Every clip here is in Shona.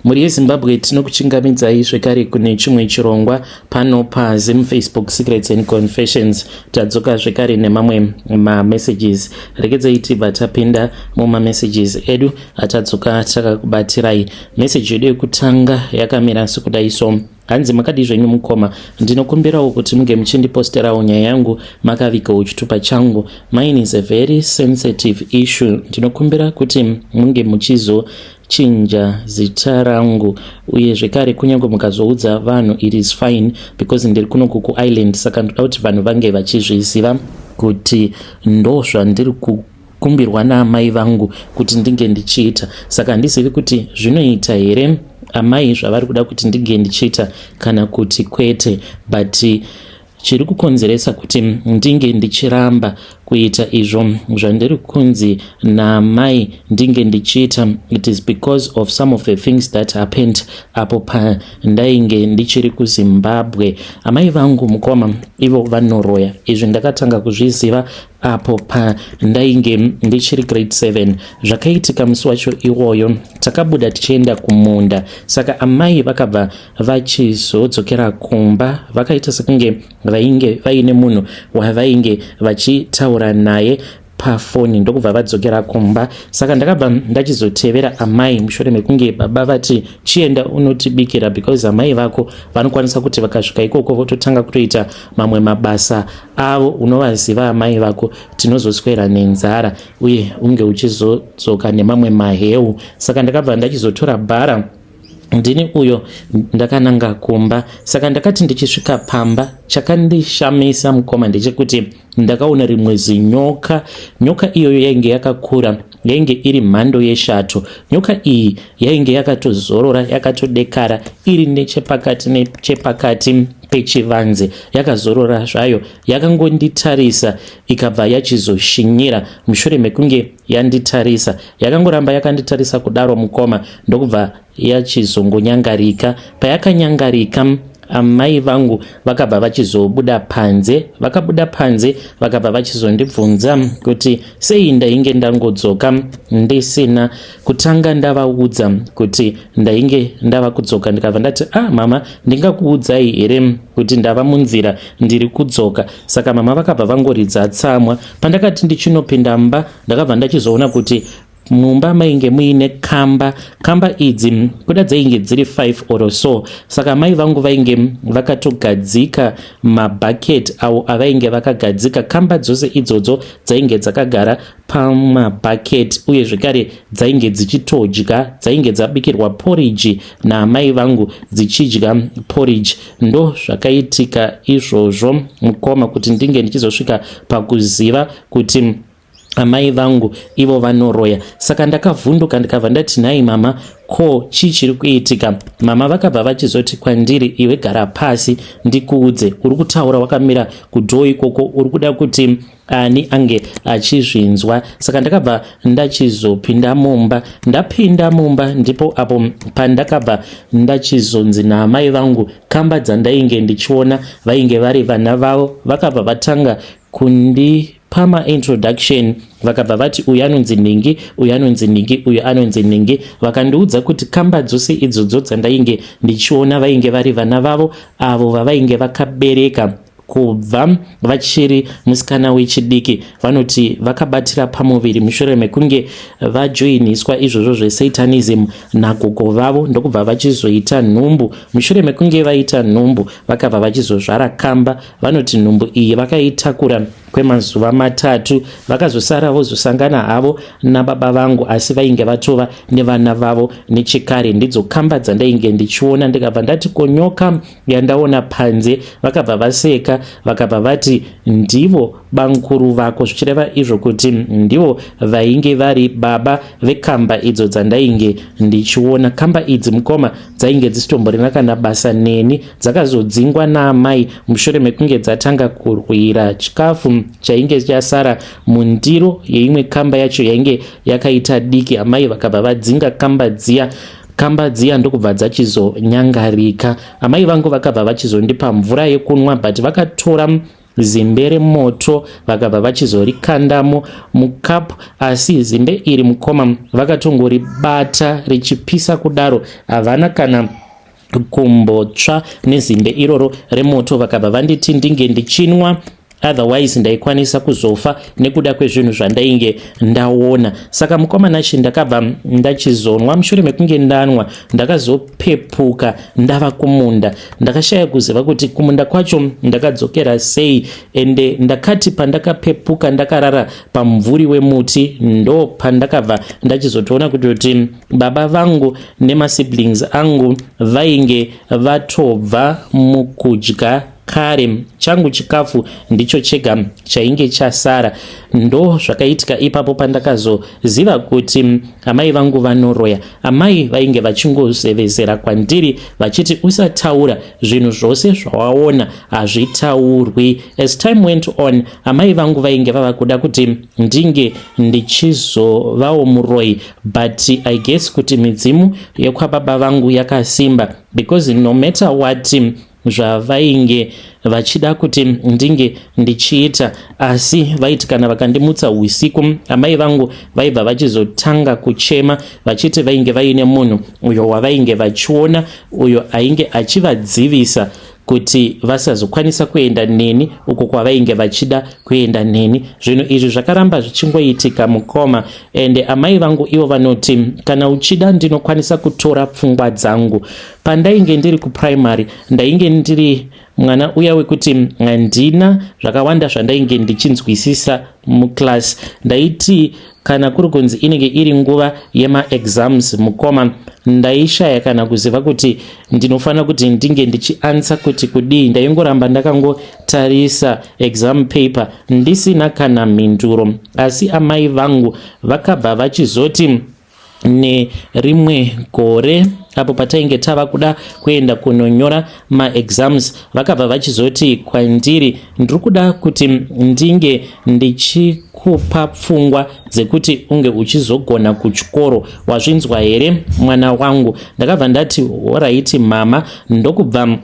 Mhuri yeZimbabwe, tinokuchingamidzai zvekare kune chimwe chirongwa pano paZim Facebook Secrets and Confessions. Tadzoka zvekare nemamwe mamessages. Regedzai tibva tapinda mumamessages edu atadzoka takakubatirai. Message yedu yekutanga yakamira sekudai so. Hanzi, "Makadii zvenyu mukoma? Ndinokumbirawo kuti munge muchindiposterawo nyaya yangu makavigawo chitupa changu. Mine is a very sensitive issue. Ndinokumbira kuti munge muchizochinja zita rangu, uye zvekare kunyange mukazoudza vanhu, it is fine, because ndiri kunoku kuisland, saka ndoda kuti vanhu vange vachizviziva kuti ndo zvandiri kukumbirwa naamai vangu kuti ndinge ndichiita. Saka handizivi kuti zvinoita here amai zvavari kuda kuti ndinge ndichiita kana kuti kwete, but chiri kukonzeresa kuti ndinge ndichiramba kuita izvo zvandiri kunzi naamai ndinge ndichiita, it is because of some of the things that happened apo pandainge ndichiri kuZimbabwe. Amai vangu, mukoma, ivo vanoroya. Izvi ndakatanga kuzviziva apo pandainge ndichiri grade 7. Zvakaitika musi wacho iwoyo, takabuda tichienda kumunda, saka amai vakabva vachizodzokera kumba. Vakaita sekunge vainge vaine munhu wavainge vachitaura naye pafoni, ndokubva vadzokera kumba. Saka ndakabva ndachizotevera amai mushure mekunge baba vati, 'Chienda unotibikira, because amai vako vanokwanisa kuti vakasvika ikoko vototanga kutoita mamwe mabasa avo. Unovaziva amai vako, tinozoswera nenzara uye unge uchizodzoka nemamwe maheu.' Saka ndakabva ndachizotora bhara, ndini uyo ndakananga kumba. Saka ndakati ndichisvika pamba, chakandishamisa, mukoma, ndechekuti ndakaona rimwe zinyoka. Nyoka iyoyo yainge yakakura, yainge iri mhando yeshato. Nyoka iyi yainge yakatozorora, yakatodekara, iri nechepakati nechepakati pechivanze, yakazorora zvayo, yakangonditarisa, ikabva yachizoshinyira. Mushure mekunge yanditarisa, yakangoramba yakanditarisa kudaro, mukoma, ndokubva yachizongonyangarika. Payakanyangarika, amai vangu vakabva vachizobuda panze. Vakabuda panze, vakabva vachizondibvunza kuti sei ndainge ndangodzoka ndisina kutanga ndavaudza kuti ndainge ndava kudzoka. Ndikabva ndati, 'Ah mama, ndingakuudzai here kuti ndava munzira, ndiri kudzoka?' Saka mama vakabva vangoridza tsamwa. Pandakati ndichinopinda mba, ndakabva ndachizoona kuti mumba mainge muine kamba. Kamba idzi kuda dzainge dziri 5 or so. Saka mai vangu vainge vakatogadzika mabhaketi avo avainge vakagadzika. Kamba dzose idzodzo dzainge dzakagara pamabhaketi, uye zvekare dzainge dzichitodya. Dzainge dzabikirwa poriji naamai vangu, dzichidya poriji. Ndo zvakaitika izvozvo, mukoma, kuti ndinge ndichizosvika pakuziva kuti amai vangu ivo vanoroya. Saka ndakavhunduka, ndikabva ndati, 'Nhai mama, ko chii chiri kuitika?' Mama vakabva vachizoti kwandiri, 'Iwe, gara pasi ndikuudze. Uri kutaura wakamira kudoor ikoko, uri kuda kuti ani ange achizvinzwa?' Saka ndakabva ndachizopinda mumba. Ndapinda mumba, ndipo apo pandakabva ndachizonzi naamai vangu kamba dzandainge ndichiona vainge vari vana vavo. Vakabva vatanga kundipa maintroduction. Vakabva vati, 'Uyu anonzi nhingi, uyu anonzi nhingi, uyu anonzi nhingi.' Vakandiudza kuti kamba dzose idzodzo dzandainge ndichiona vainge vari vana vavo, avo vavainge vakabereka kubva vachiri musikana wechidiki. Vanoti vakabatira pamuviri mushure mekunge vajoiniswa izvozvo zvesatanism nagogo vavo, ndokubva vachizoita nhumbu. Mushure mekunge vaita nhumbu, vakabva vachizozvara kamba. Vanoti nhumbu iyi vakaitakura kwemazuva 3. Vakazosara vozosangana havo nababa vangu, asi vainge vatova nevana vavo nechekare. Ndidzo kamba dzandainge ndichiona." Ndikabva ndati, "Konyoka yandaona panze?" Vakabva vaseka, vakabva vati, "Ndivo bankuru vako," zvichireva izvo kuti ndivo vainge vari baba vekamba idzo dzandainge ndichiona. Kamba idzi, mukoma, dzainge dzisitomborina kana basa neni. Dzakazodzingwa naamai mushure mekunge dzatanga kurwira chikafu chainge chasara mundiro yeimwe kamba yacho yainge yakaita diki. Amai vakabva vadzinga kamba dziya. Kamba dziya ndokubva dzachizonyangarika. Amai vangu vakabva vachizondipa mvura yekunwa, but vakatora Zimbe remoto vakabva vachizorikandamo mukapu, asi zimbe iri mukoma vakatongoribata richipisa kudaro, havana kana kumbotsva nezimbe iroro remoto. Vakabva vanditi ndinge ndichinwa, otherwise ndaikwanisa kuzofa nekuda kwezvinhu zvandainge ndaona. Saka mukoma Nashi, ndakabva ndachizonwa. Mushure mekunge ndanwa, ndakazopepuka ndava kumunda. Ndakashaya kuziva kuti kumunda kwacho ndakadzokera sei. Ende ndakati pandakapepuka ndakarara pamumvuri wemuti, ndo pandakabva ndachizotoona kuti baba vangu nemasiblings angu vainge vatobva mukudya kare. Changu chikafu ndicho chega chainge chasara. Ndo zvakaitika ipapo pandakazoziva kuti amai vangu vanoroya. Amai vainge vachingozevezera kwandiri vachiti, "Usataura zvinhu zvose zvawaona, hazvitaurwi." As time went on, amai vangu vainge vava kuda kuti ndinge ndichizovawo muroi, but I guess kuti midzimu yekwababa vangu yakasimba, because no matter what zvavainge vachida kuti ndinge ndichiita, asi vaiti kana vakandimutsa usiku, amai vangu vaibva vachizotanga kuchema vachiti vainge vaine munhu uyo wavainge vachiona, uyo ainge achivadzivisa kuti vasazokwanisa kuenda neni uko kwavainge vachida kuenda neni. Zvinhu izvi zvakaramba zvichingoitika, mukoma. Ende amai vangu ivo vanoti, "Kana uchida, ndinokwanisa kutora pfungwa dzangu." Pandainge ndiri kuprimary, ndainge ndiri mwana uya wekuti handina zvakawanda zvandainge ndichinzwisisa muclass. Ndaiti kana kuri kunzi inenge iri nguva yemaexams, mukoma, ndaishaya kana kuziva kuti ndinofanira kuti ndinge ndichianswer kuti kudii. Ndaingoramba ndakangotarisa exam paper ndisina kana mhinduro. Asi amai vangu vakabva vachizoti nerimwe gore, apo patainge tava kuda kuenda kunonyora maexams, vakabva vachizoti kwandiri, "Ndiri kuda kuti ndinge ndichikupa pfungwa dzekuti unge uchizogona kuchikoro. Wazvinzwa here, mwana wangu?" Ndakabva ndati, "Alright, mama." Ndokubva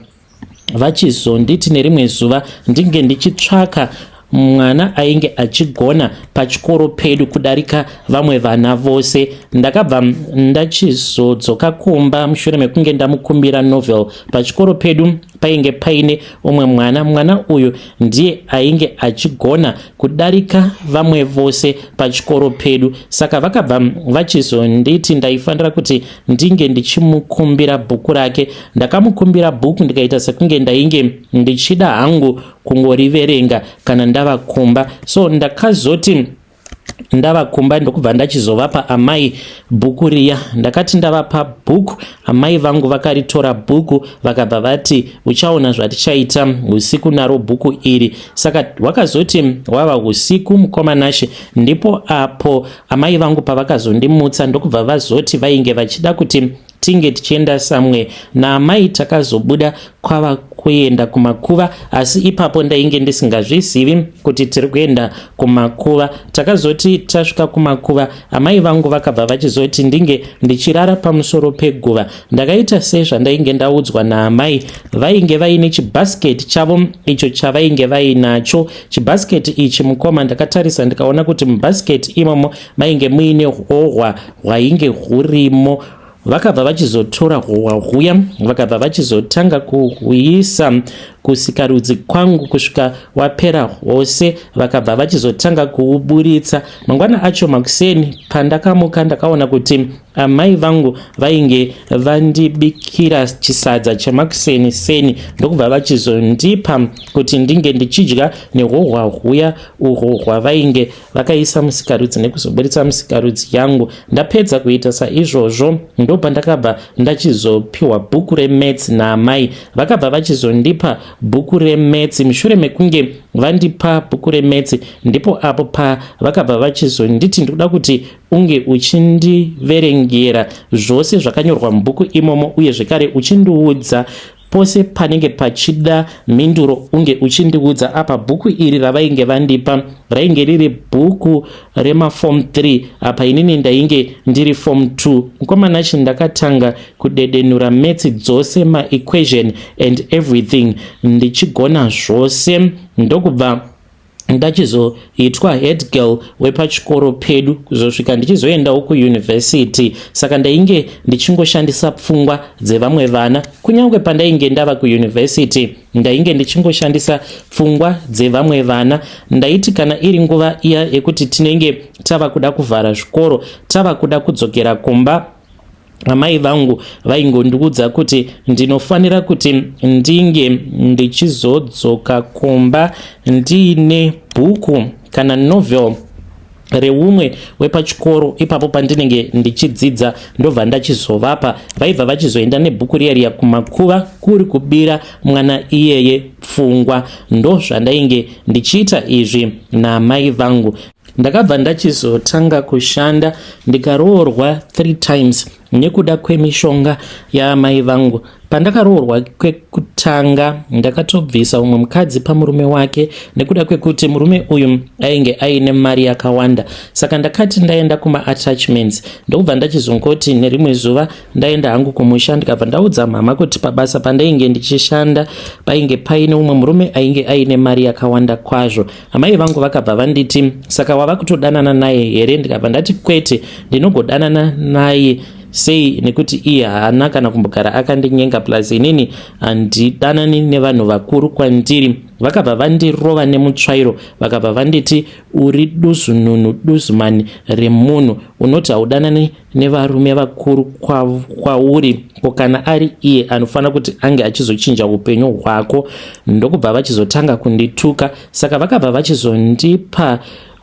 vachizonditi nerimwe zuva ndinge ndichitsvaka mwana ainge achigona pachikoro pedu kudarika vamwe vana vose. Ndakabva ndachizodzoka kumba mushure mekunge ndamukumbira novel. Pachikoro pedu painge paine umwe mwana. Mwana uyu ndiye ainge achigona kudarika vamwe vose pachikoro pedu. Saka vakabva vachizonditi ndaifanira kuti ndinge ndichimukumbira bhuku rake. Ndakamukumbira bhuku, ndikaita sekunge ndainge ndichida hangu kungoriverenga kana ndava kumba. So ndakazoti ndava kumba, ndokubva ndachizovapa amai bhuku riya. Ndakati ndavapa bhuku, amai vangu vakaritora bhuku, vakabva vati, "Uchaona zvatichaita usiku naro bhuku iri." Saka hwakazoti hwava usiku, mukoma Nashe, ndipo apo amai vangu pavakazondimutsa, ndokubva vazoti vainge vachida kuti tinge tichienda samwe naamai. Takazobuda kwava kuenda kumakuva, asi ipapo ndainge ndisingazvizivi kuti tiri kuenda kumakuva. Takazoti tasvika kumakuva, amai vangu vakabva vachizoti ndinge ndichirara pamusoro peguva. Ndakaita sezvandainge ndaudzwa naamai. Vainge vaine chibhasiketi chavo icho chavainge vainacho. Chibhasiketi ichi, mukoma, ndakatarisa ndikaona kuti mubhasiketi imomo mainge muine hohwa hwainge hurimo. Vakabva vachizotora hohwa huya, vakabva vachizotanga kuhuisa kusikarudzi kwangu kusvika wapera hwose. Vakabva vachizotanga kuuburitsa. Mangwana acho makuseni, pandakamuka, ndakaona kuti amai vangu vainge vandibikira chisadza chemakuseni seni, ndokubva vachizondipa kuti ndinge ndichidya nehohwa huya uhwo hwavainge vakaisa musikarudzi nekuzoburitsa musikarudzi yangu. Ndapedza kuita saizvozvo, ndopandakabva ndachizopiwa bhuku remaths naamai. Vakabva vachizondipa bhuku remaths. Mushure mekunge vandipa bhuku remaths, ndipo apo pavakabva vachizonditi, "Ndikuda kuti unge uchindiverengera zvose zvakanyorwa mubhuku imomo, uye zvekare uchindiudza Pose panenge pachida mhinduro unge uchindiudza. Apa bhuku iri ravainge vandipa rainge riri bhuku remaform 3, apa inini ndainge ndiri form 2. Mukomana chi ndakatanga kudedenura maths dzose, maequation and everything, ndichigona zvose, ndokubva ndachizoitwa head girl wepachikoro pedu kuzosvika ndichizoendawo kuyunivhesiti. Saka ndainge ndichingoshandisa pfungwa dzevamwe vana. Kunyange pandainge ndava kuyunivhesiti, ndainge ndichingoshandisa pfungwa dzevamwe vana. Ndaiti kana iri nguva iya yekuti tinenge tava kuda kuvhara zvikoro, tava kuda kudzokera kumba, amai vangu vaingondiudza kuti ndinofanira kuti ndinge ndichizodzoka kumba ndiine bhuku kana novel reumwe wepachikoro ipapo pandinenge ndichidzidza, ndobva ndachizovapa. Vaibva vachizoenda nebhuku riya riya kumakuva, kuri kubira mwana iyeye pfungwa. Ndo zvandainge ndichiita izvi naamai vangu. Ndakabva ndachizotanga kushanda, ndikaroorwa three times nekuda kwemishonga yaamai vangu. Pandakaroorwa kwekutanga, ndakatobvisa umwe mukadzi pamurume wake nekuda kwekuti murume uyu ainge aine mari yakawanda. Saka ndakati ndaenda kumaattachments, ndokubva ndachizongoti nerimwe zuva ndaenda hangu kumusha, ndikabva ndaudza mama kuti pabasa pandainge ndichishanda painge paine umwe murume ainge aine mari yakawanda kwazvo. Amai vangu vakabva vanditi, "Saka wava kutodanana naye here?" Ndikabva ndati, "Kwete, ndinogodanana naye sei nekuti iye haana kana kumbogara akandinyenga, plus inini handidanani nevanhu vakuru kwandiri." Vakabva vandirova nemutsvairo, vakabva vanditi, "Uri duzununu, duzumani remunhu, unoti haudanani nevarume vakuru kwauri, ko kana ari iye anofanira kuti ange achizochinja upenyu hwako?" Ndokubva vachizotanga kundituka. Saka vakabva vachizondipa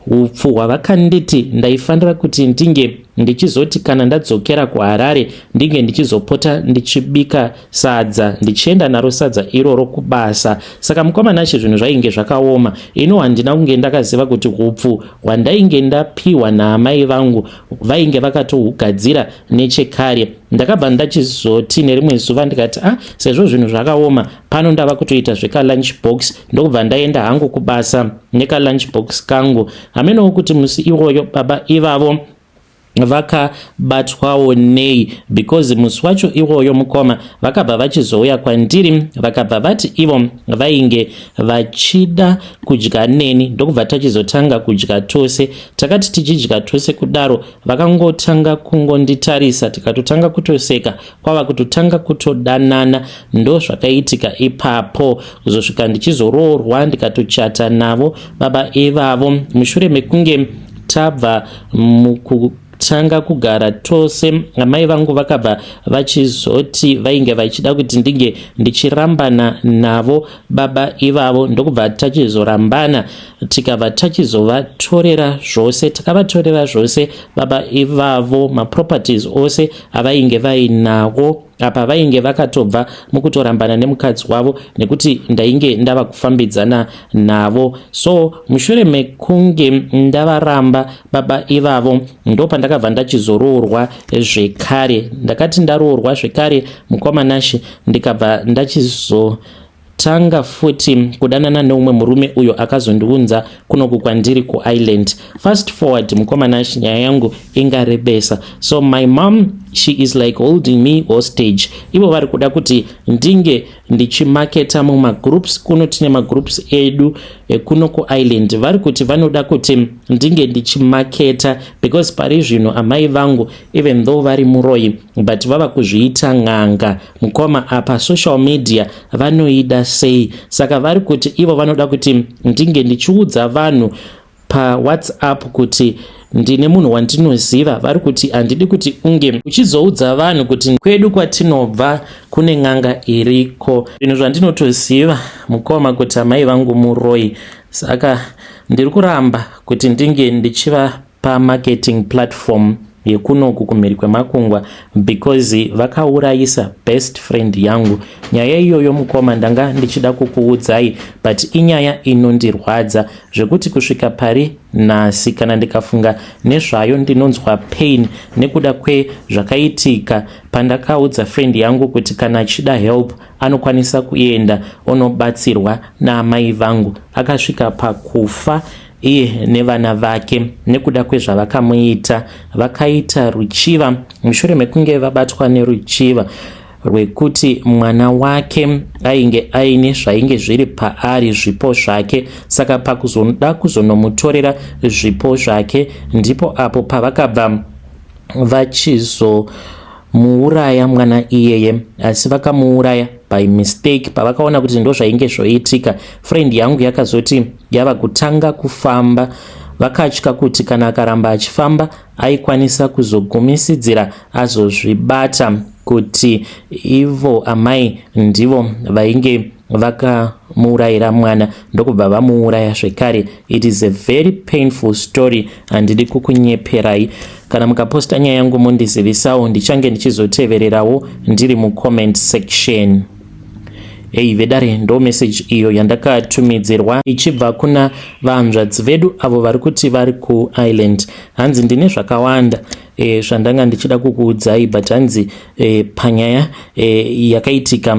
upfu hwavakanditi ndaifanira kuti ndinge ndichizoti kana ndadzokera kuHarare, ndinge ndichizopota ndichibika sadza, ndichienda naro sadza iroro kubasa. Saka mukomana, zvinhu zvainge zvakaoma. Ino handina kunge ndakaziva kuti upfu hwandainge ndapiwa naamai vangu vainge vakatohugadzira nechekare. Ndakabva ndachizoti nerimwe zuva ndikati, "Ah, sezvo zvinhu zvakaoma pano, ndava kutoita zvekalunch box." Ndokubva ndaenda hangu kubasa nekalunch box kangu. Hamenowo kuti musi iwoyo baba ivavo vakabatwawo nei, because musi wacho iwoyo, mukoma, vakabva vachizouya kwandiri, vakabva vati ivo vainge vachida kudya neni. Ndokubva tachizotanga kudya tose. Takati tichidya tose kudaro, vakangotanga kungonditarisa, tikatotanga kutoseka, kwava kutotanga kutodanana. Ndo zvakaitika ipapo kuzosvika ndichizoroorwa, ndikatochata navo baba ivavo. Mushure mekunge tabva mukutanga kugara tose, amai vangu vakabva vachizoti vainge vachida kuti ndinge ndichirambana navo baba ivavo. Ndokubva tachizorambana, tikabva tachizovatorera zvose. Takavatorera zvose baba ivavo, maproperties ose avainge vainawo. Apa vainge vakatobva mukutorambana nemukadzi wavo nekuti ndainge ndava kufambidzana navo. So mushure mekunge ndavaramba baba ivavo, ndopandakabva ndachizoroorwa zvekare. Ndakati ndaroorwa zvekare, mukomanashi, ndikabva ndachizotanga futi kudanana neumwe murume uyo akazondiunza kunoku kwandiri kuIreland. Fast forward, mukomanashi, nyaya yangu ingarebesa. So my mom, she is like holding me hostage. Ivo vari kuda kuti ndinge ndichimaketa mumagroups. Kuno tine magroups edu kuno kuIreland. Vari kuti vanoda kuti ndinge ndichimaketa because pari zvino amai vangu, even though vari muroyi, but vava kuzviita n'anga, mukoma. Apa social media vanoida sei? Saka vari kuti ivo vanoda kuti ndinge ndichiudza vanhu paWhatsApp kuti ndine munhu wandinoziva. Vari kuti handidi kuti unge uchizoudza vanhu kuti kwedu kwatinobva kune n'anga iriko. Zvinhu zvandinotoziva, mukoma, kuti amai vangu muroyi. Saka ndiri kuramba kuti ndinge ndichivapa marketing platform yekunoku kumhiri kwemakungwa because vakaurayisa best friend yangu. Nyaya iyoyo, mukoma, ndanga ndichida kukuudzai, but inyaya inondirwadza zvekuti kusvika pari Nhasi kana ndikafunga nezvayo ndinonzwa pain nekuda kwezvakaitika pandakaudza friend yangu kuti kana achida help anokwanisa kuenda onobatsirwa naamai vangu. Akasvika pakufa iye nevana vake nekuda kwezvavakamuita. Vakaita ruchiva mushure mekunge vabatwa neruchiva rwekuti mwana wake ainge aine zvainge zviri paari, zvipo zvake. Saka pakuzoda kuzonomutorera zvipo zvake ndipo apo pavakabva vachizomuuraya mwana iyeye, asi vakamuuraya by mistake pavakaona kuti ndo zvainge zvoitika. Friend yangu yakazoti yava kutanga kufamba, vakatya kuti kana akaramba achifamba aikwanisa kuzogumisidzira azozvibata kuti ivo amai ndivo vainge vakamuurayira mwana, ndokubva vamuuraya zvekare. It is a very painful story, handidi kukunyeperai. Kana mukaposta nyaya yangu mundizivisawo, ndichange ndichizotevererawo ndiri mucomment section. Ei vedare, ndo message iyo yandakatumidzirwa ichibva kuna vanzvadzi vedu avo vari kuti vari kuIreland. Hanzi ndine zvakawanda zvandanga ndichida kukuudzai, but hanzi panyaya yakaitika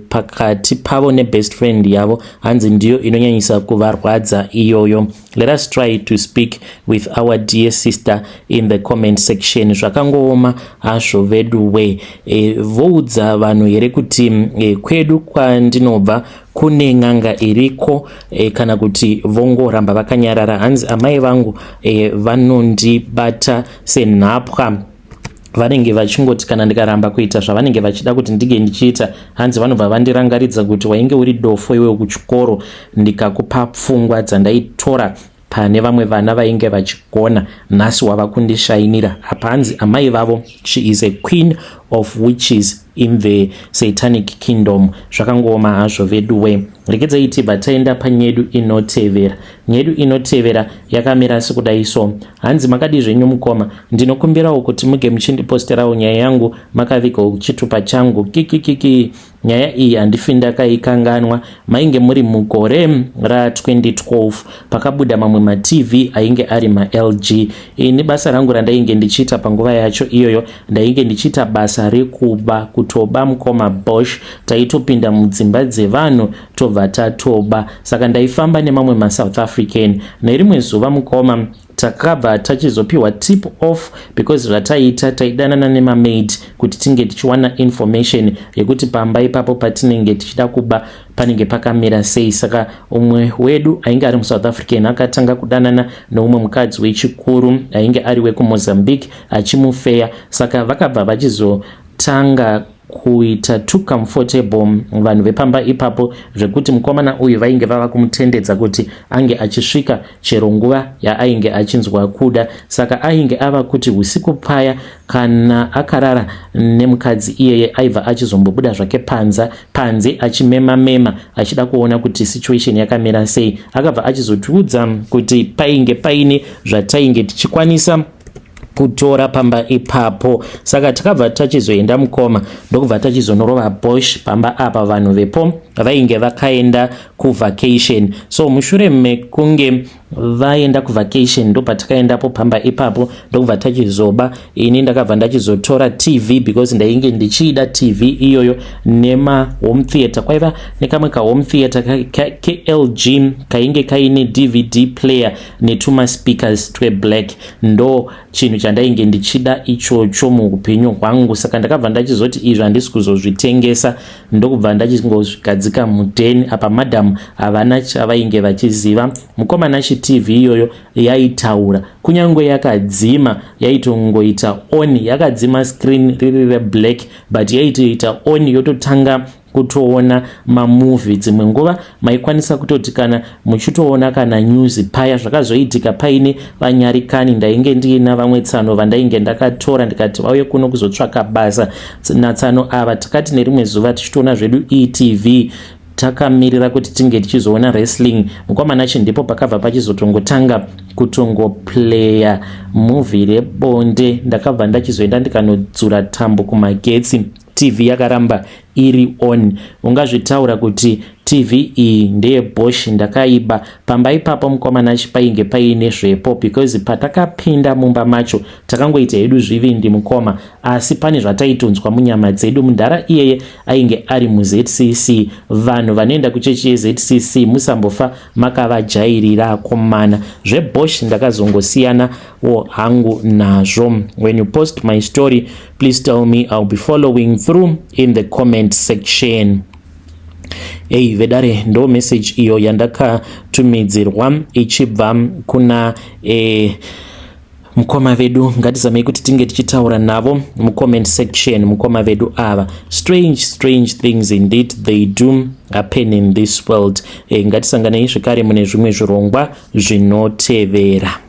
pakati pavo nebest friend yavo, hanzi ndiyo inonyanyisa kuvarwadza iyoyo. Let us try to speak with our dear sister in the comment section. Zvakangooma hazvo vedu we. Voudza vanhu here kuti kwedu kwandinobva kune n'anga iriko kana kuti vongoramba vakanyarara? Hanzi amai vangu vanondibata senhapwa. Vanenge vachingoti kana ndikaramba kuita zvavanenge vachida kuti ndinge ndichiita, hanzi vanobva vandirangaridza kuti wainge uri dofo iwe kuchikoro, ndikakupa pfungwa dzandaitora pane vamwe vana vainge vachigona, nhasi wava kundishainira apa. Hanzi amai vavo, she is a queen of witches in the satanic kingdom. Zvakangooma hazvo veduwe. Regedzai tibva taenda panyedu inotevera. Nyedu inotevera yakamira sekudai so. Hanzi, "Makadi zvenyu mukoma? Ndinokumbirawo kuti muge muchindiposterawo nyaya yangu makavigawo chitupa changu. Kikikiki, nyaya iyi handifi ndakaikanganwa. Mainge muri mugore ra2012 pakabuda mamwe maTV ainge ari maLG. Ini basa rangu randainge ndichiita panguva yacho iyoyo, ndainge ndichiita basa rekuba, kutoba mukoma Bosch. Taitopinda mudzimba dzevanhu tobva tatoba. Saka ndaifamba nemamwe maSouth African. Nerimwe zuva mukoma, takabva tachizopiwa tip off because zvataiita, taidanana nemamaid kuti tinge tichiwana information yekuti pamba ipapo patinenge tichida kuba panenge pakamira sei. Saka umwe wedu ainge ari muSouth African akatanga kudanana neumwe mukadzi wechikuru ainge ari wekuMozambique, achimufeya. Saka vakabva vachizotanga kuita too comfortable vanhu vepamba ipapo, zvekuti mukomana uyu vainge vava kumutendedza kuti ange achisvika chero nguva yaainge achinzwa kuda. Saka ainge ava kuti usiku paya kana akarara nemukadzi iyeye, aibva achizombobuda zvake panze achimema mema achida kuona kuti situation yakamira sei. Akabva achizotiudza kuti painge paine zvatainge tichikwanisa kutora pamba ipapo. Saka takabva tachizoenda mukoma, ndokubva tachizonorova Bosch pamba apa. Vanhu vepo vainge vakaenda kuvacation. So mushure mekunge vaenda kuvacation, ndopatakaendapo pamba ipapo, ndokubva tachizoba. Ini ndakabva ndachizotora TV because ndainge ndichiida TV iyoyo nemahome theatre. Kwaiva nekamwe kahome theatre keLG kainge kaine DVD player netumaspeakers tweblack. Ndo chinhu chandainge ndichida ichocho muupenyu hwangu. Saka ndakabva ndachizoti izvi handisi kuzozvitengesa, ndokubva ndachingozvigadzika mudheni. Apa madhamu havana chavainge vachiziva. Mukomana, chiTV iyoyo yaitaura kunyange yakadzima, yaitongoita on yakadzima, screen riri reblack, but yaitoita on yototanga kutoona mamovie. Dzimwe nguva maikwanisa kutoti kana muchitoona kana news paya. Zvakazoitika paine vanyarikani. Ndainge ndiina vamwe tsano vandainge ndakatora, ndikati vauye kuno kuzotsvaka basa. Natsano ava takati nerimwe zuva tichitoona zvedu eTV, takamirira kuti tinge tichizoona wrestling, mukwamanachi ndipo pakabva pachizotongotanga kutongoplaya movie rebonde. Ndakabva ndachizoenda ndikanodzura tambo kumagetsi. TV yakaramba Iri on, ungazvitaura kuti TV iyi ndeyebosh, ndakaiba pamba ipapo. Mukomana, painge paine zvepo, because patakapinda mumba macho takangoita hedu zvivindi, mukoma, asi pane zvataitonzwa munyama dzedu. Mudhara iyeye ainge ari muZCC. Vanhu vanoenda kuchechi yeZCC musambofa makavajairira, akomana. Zvebosh ndakazongosiyanawo hangu nazvo. When you post my story, please tell me. I'll be following through in the comment section. Ei vedare, ndo message iyo yandakatumidzirwa ichibva kuna mukoma vedu. Ngatizamei kuti tinge tichitaura navo mucomment section, mukoma vedu ava. Strange, strange things indeed, they do happen in this world. Ngatisanganei zvekare mune zvimwe zvirongwa zvinotevera.